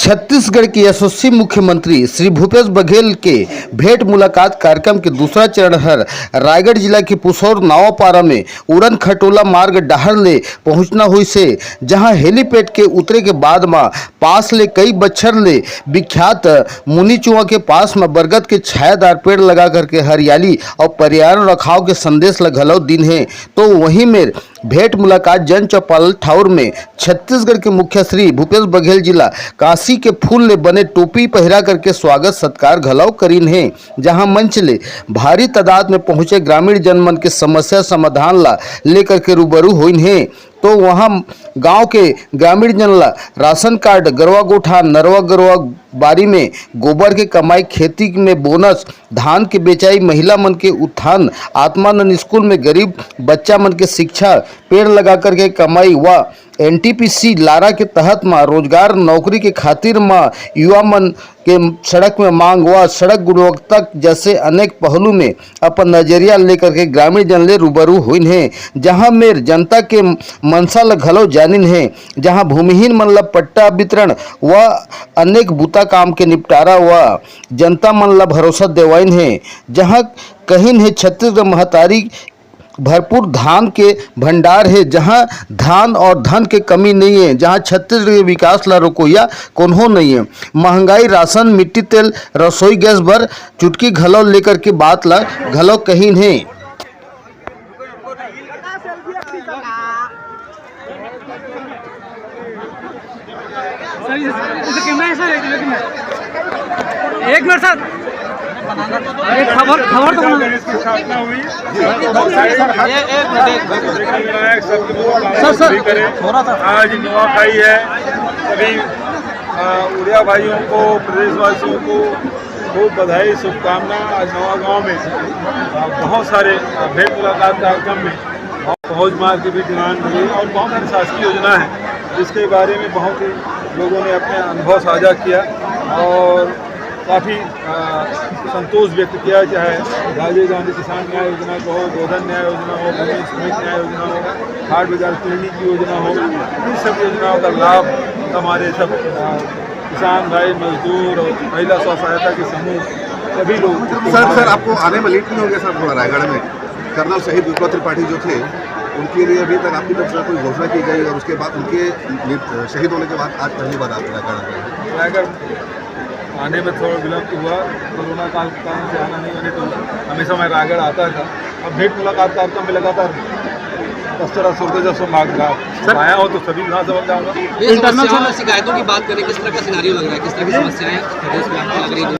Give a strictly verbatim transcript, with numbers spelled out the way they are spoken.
छत्तीसगढ़ के यशस्वी मुख्यमंत्री श्री भूपेश बघेल के भेंट मुलाकात कार्यक्रम के दूसरा चरण हर रायगढ़ जिला के पुसौर नावापारा में उड़न खटोला मार्ग डहर ले पहुंचना होइस हे, जहां हेलीपैड के उतरे के बाद म पास ले कई बच्छर ले विख्यात मुनीचुआ के पास म बरगद के छायादार पेड़ लगा करके हरियाली अउ पर्यावरण रखाव के संदेश ल घलो दीन हे। तो वहीं मेर भेंट मुलाकात जन चौपाल ठाउर में छत्तीसगढ़ के मुख्यमंत्री भूपेश बघेल जी ला कांसी के फूल ले बने टोपी पहिरा करके स्वागत सत्कार घलव करीन हे, जहां मंच ले भारी तादाद में पहुंचे ग्रामीण जन मन के समस्या समाधान ला लेकर के रूबरू होइन हे। तो वहां गांव के ग्रामीण जन ला राशन कार्ड, गरवा गोठान, नरवा गरवा बारी में गोबर के कमाई, खेती में बोनस, धान के बेचाई, महिला मन के उत्थान, आत्मानंद स्कूल में गरीब बच्चा मन के शिक्षा, पेड़ लगा करके कमाई व एनटीपीसी लारा के तहत म रोजगार नौकरी के खातिर म युवा मन के सड़क में मांग व सड़क गुणवत्ता जैसे अनेक पहलू में अपन नजरिया लेकर के ग्रामीण जन ले रूबरू होइन हे, जहां मेर जनता के मंशा ल घलो जानिन हे, जहां भूमिहीन मन ल पट्टा वितरण व अनेक बुता काम के निपटारा व जनता मन ल भरोसा देवाइन हे, जहां कहिन हे छत्तीसगढ़ महतारी भरपूर धान के भंडार हे, जहां धान और धन के कमी नहीं है, जहां छत्तीसगढ़ के विकास ला रोकोइया कोन्हो नहीं है। महंगाई, राशन, मिट्टी तेल, रसोई गैस बर चुटकी घलो लेकर के बात ला घलो कहिन हे। सर, ये, ये कैमरा है सर, एक मिनट, एक मिनट सर। अरे खबर, खबर तो बना। इसकी स्थापना हुई। Sir, sir. विनायक सबके मुंह में सर, सर। भी करें। थोड़ा सा। आज नुआखाई है, सभी, आ, उड़िया भाइयों को, प्रदेशवासियों को खूब बधाई, शुभकामना। आज नवा गांव में, आ, बहुत सारे, आ, भेंट मुलाकात कार्यक्रम में बहुत मार के भी डिमांड हुई और बहुत सारी शासकीय योजना है, जिसके बारे में बहुत ही लोगों ने अपने अनुभव साझा किया और काफ़ी, अ, संतोष व्यक्त किया, चाहे राजीव गांधी किसान न्याय योजना का हो, गोधन न्याय योजना हो, भूमि श्रमिक न्याय योजना हो, हाट बाजार क्लिनिक की योजना हो, इन सब योजनाओं का लाभ हमारे सब, अ, किसान भाई, मजदूर और महिला स्व सहायता के समूह, सभी लोग। सर, सर, आपको आने में लेट नहीं हो गया सर, रायगढ़ में कर्नल शहीद विप्लव त्रिपाठी जो थे, उनके लिए अभी तक आपकी तरफ से कोई घोषणा की गई और उसके बाद उनके नि-, शहीद होने के बाद आज पहली बार आप रायगढ़ में? रायगढ़ आने में थोड़ा विलंब हुआ, कोरोना काल के कारण से आना नहीं होने, तो हमेशा मैं रायगढ़ आता था। अब भेंट मुलाकात कार्यक्रम में लगातार दस तरह से मांग रहा। सर, आया हो तो सभी विधानसभा में जाऊंगा। ये समस्याओं और शिकायतों की बात करें, किस तरह का सिनेरियो लग रहा है, किस तरह की समस्याएं प्रदेश में आपको लग रही है?